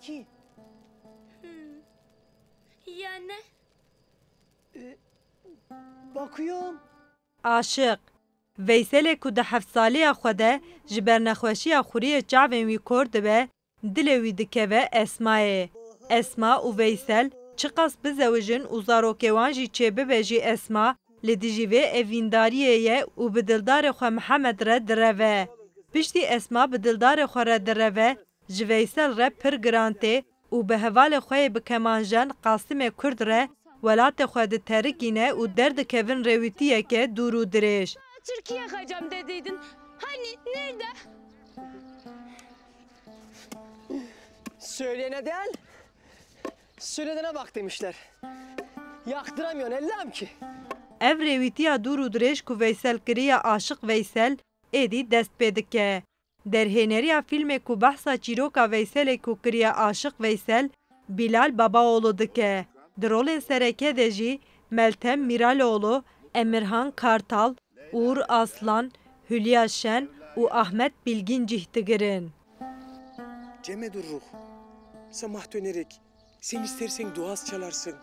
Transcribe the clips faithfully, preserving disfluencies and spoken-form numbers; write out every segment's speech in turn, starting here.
Ki? Hmm. Ya ne? E, bakıyorum. Aşiq. Veyselê ku di heft saliya xwe de ji ber nexweşiya xuriyê çavên wî kor dibe, dilê wî dikeve Esmayê. Esma û Veysel çiqas bizewijin û zarokê wan jî çêbibe jî Esma li dijî vê evîndariyê ye û bi dildarê xwe Mihemed re direve. Piştî Esma bi dildarê xwe re direve, ji Veysel re pir giran tê û bi hevalê xwe yê bi kemanjen Qasimê Kurd re welatê xwe diterikîne û derdikevin rêwîtiyeke dûr û dirêj. Türkiye kaçacağım dediydin. Hani, nerede? Söyleyene değil, söylenene bak demişler. Yaktıramıyorsun Allah'ım ki. Ev rêwîtiya dûr û dirêj ku Veysel kiriye Aşiq Veysel, êdî dest pê dike. Derhêneriya fîlmê ku behsa çîroka Veyselê ku kiriye Aşiq Veysel, Bilal Babaoğlu dike. Di rolên sereke de jî Meltem Miraloğlu, Emirhan Kartal, Uğur Aslan, Hülya Şen û Ahmet Bilgin cih digirin. Cem Edurruh, sen mahtünerek, sen istersen duaz çalarsın.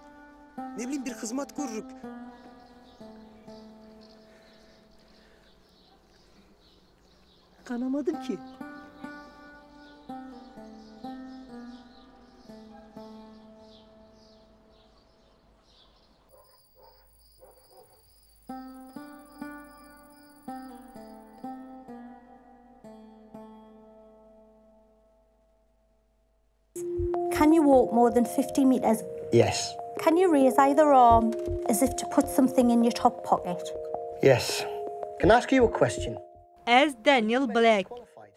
Ne bileyim, bir hizmet görürük. Kanamadım ki. Can you walk more than fifty meters? Yes. Can you raise either arm as if to put something in your top pocket? Yes. Can I ask you a question? Ez Daniel Black.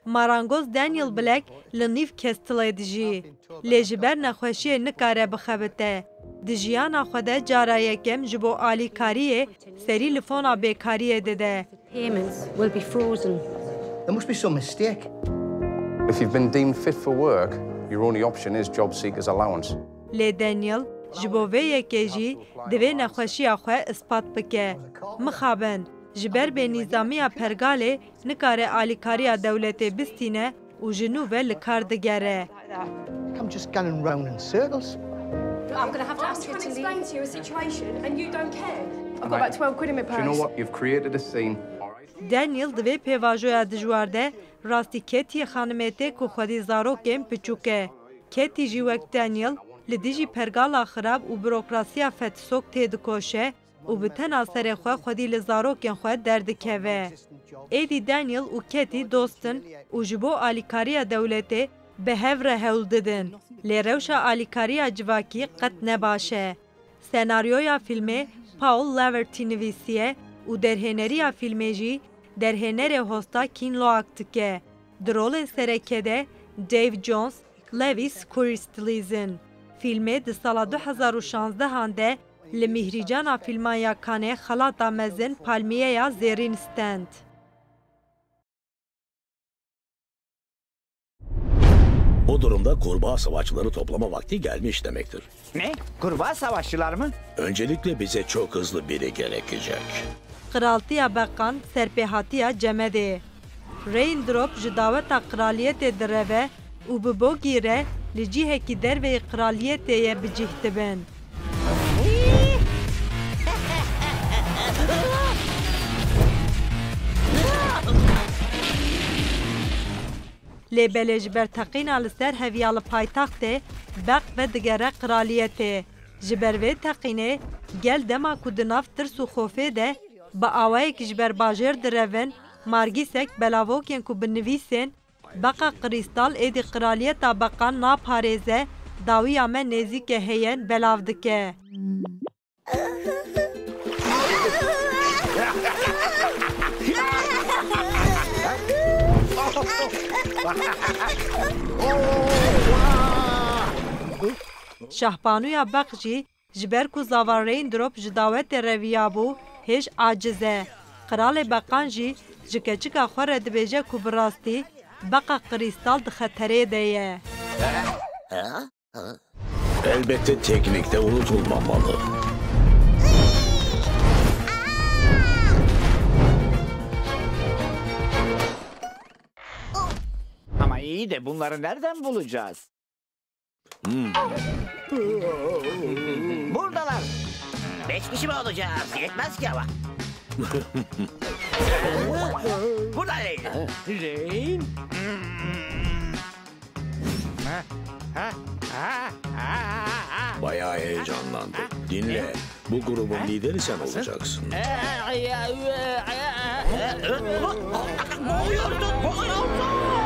Marangoz Daniel Black li nîv Kestilê dijî. Lê ji ber nexweşiyê nikare bixebite. Di jiyana xwe de cara yekem ji bo alîkariyê serî li fona bêkariyê dide. Payments will be frozen. There must be some mistake. If you've been deemed fit for work, your only option is job seekers allowance. Lê Daniel ji bo vê yekê jî divê nexweşiya xwe ispat bike. Mixabin, ji ber bênîzamiya pergalê nikare alîkariya dewletê bistîne û ji nû ve li kar digere. I'm just going round in circles. I'm gonna have to ask her to leave. I'm trying to explain to you a situation and you don't care. I've got about twelve quid in my purse. Do you know what? You've created a scene. Daniel di vê pêvajoya dijwar de rastî Katie xanimê tê ku xwedî zarokên piçûk e. Katie jî wek Daniel li dijî pergala xirab û burokrasiya fetisok têdikoşe û bi tena serê xwe xwedî li zarokên xwe derdikeve. Êdî Daniel û Katie dost in û ji bo alîkariya dewletê bi hev re hewl didin. Lê rewşa alîkariya civakî qet ne baş e. Senaryoya fîlmê Paul Laverty nivîsiye û derhêneriya fîlmê jî derhênerê hosta Ken Loach dike. Di rolên sereke de Dave Jones, Lewis Kuristilizin. Fîlmê di sala du hezar û şanzdehan de li Mîhrîcana Fîlman ya Kanê xelata mezin Palmiyeya Zêrîn stend. Bu durumda kurbağa savaşçıları toplama vakti gelmiş demektir. Ne? Kurbağa savaşçılar mı? Öncelikle bize çok hızlı biri gerekecek. Qiraltiya Beqan serpêhatiya Cemedê. Raindrop ji daweta qiraliyetê direve û bi Bogî re li cihekî derveyî qiraliyetê ye bi cih dibin. Lê belê ji ber teqîna li ser heviya li paytextê, Beq vedigere qiraliyetê. Ji ber vê teqînê gel dema ku di nav tirs û xofê de bi awayekî ji ber bajêr direvin, Margîsek belavokên ku bi nivîsên Beqa Krîstal êdî Qiraliyeta Beqan naparêze, dawiya me nêzîke heye belav dike. Şahbanuya Beq jî ji ber ku zava Raindrop ji dawetê reviyabû, hêj aciz e. Qiralê Beqan jî ji keçika xwe re dibêje ku bi rastî Beqa Krîstal di xeterê de ye. Elbette teknikte unutulmamalı. Ama iyi de bunları nereden bulacağız? Buradalar. Beş kişi mi olacağız? Yetmez ki ama. Buradayız. Rain. Bayağı heyecanlandı. Dinle, bu grubun lideri sen olacaksın. Boğuluyordum, boğuluyordum.